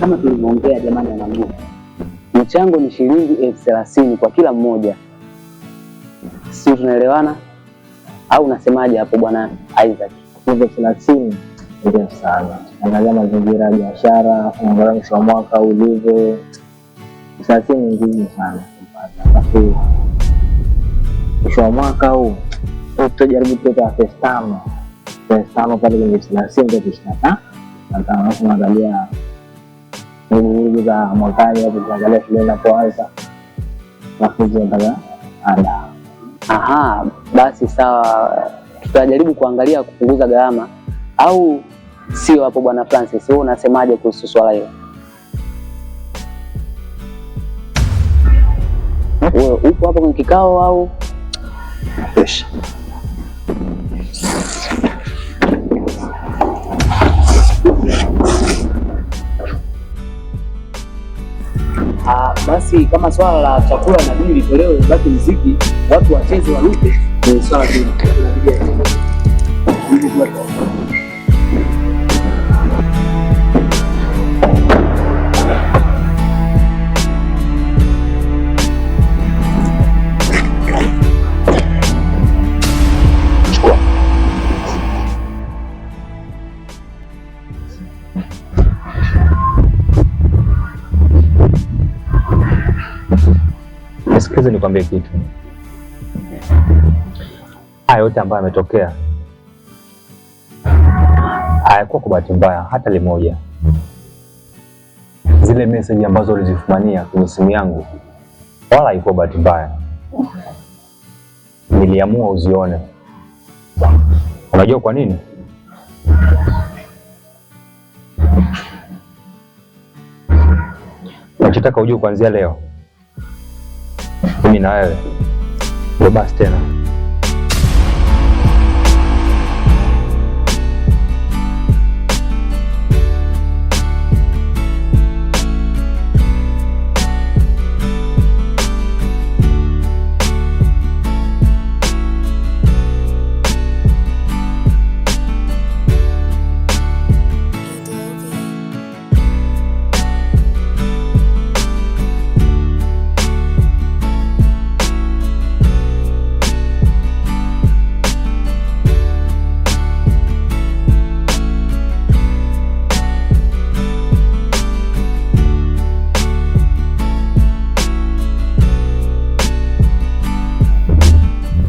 Kama tulivyoongea jamani, wanangu, mchango ni shilingi 30,000 kwa kila mmoja, sio? Tunaelewana au unasemaje hapo bwana Isaac? 30,000 ndio sana. Angalia mazingira ya biashara, angalia mwisho wa mwaka ulivyo. 30,000 ni ngumu sana kupata. Alafu mwisho wa mwaka huu tutajaribu kuleta 5,000, 5,000 pale kwenye 30,000 ndio 25. Alafu naangalia vuguvugu za mwakani hapo, tunaangalia shule inapoanza, wanafunzi wanataka ada. Aha, basi sawa, tutajaribu kuangalia kupunguza gharama, au sio hapo bwana Francis? Wewe unasemaje kuhusu swala hilo? Wewe upo hapo kwenye kikao au? Fresh. Ah, basi kama swala la chakula na dili litolewe, baki muziki, watu wacheze waruke, ni swala zima. Chukua. Nisikilize nikwambie kitu. Haya yote ambayo yametokea hayakuwa kwa bahati mbaya hata limoja. Zile message ambazo ulizifumania kwenye simu yangu wala haikuwa bahati mbaya, niliamua uzione. Unajua kwa nini? Nachotaka ujue kuanzia leo, mimi na wewe ndio basi tena.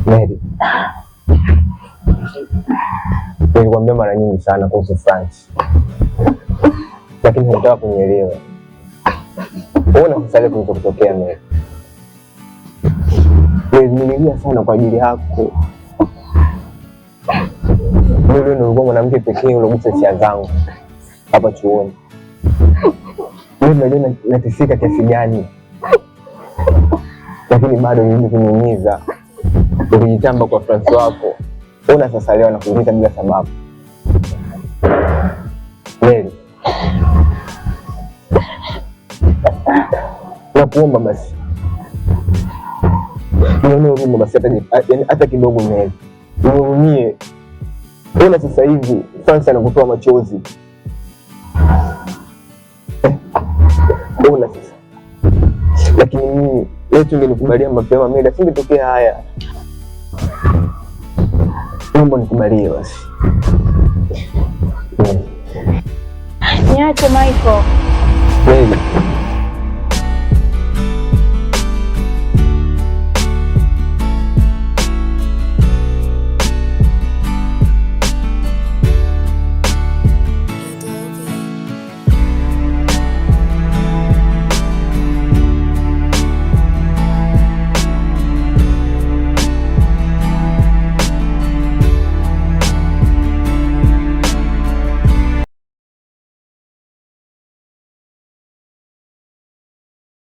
Mary, nilikwambia mara nyingi sana kuhusu France, lakini hukutaka kunielewa. Ona sasa leo kilichotokea Mary. Nilivumilia sana kwa ajili yako. Wewe ndio ulikuwa mwanamke pekee uliogusa hisia zangu hapa chuoni. Mimi najua nateseka kiasi gani, lakini bado nilizidi kuniumiza ukijitamba kwa France wako. Ona sasa leo anakuumiza bila sababu. Mary, nakuomba basi nionee huruma basi hata yaani hata kidogo Mary, nihurumie. Ona sasa hivi France anakutoa machozi. Ona sasa, lakini mimi leo tungenikubalia mapema Mary, asingetokea haya. Naomba nikubalie basi. Niache Michael.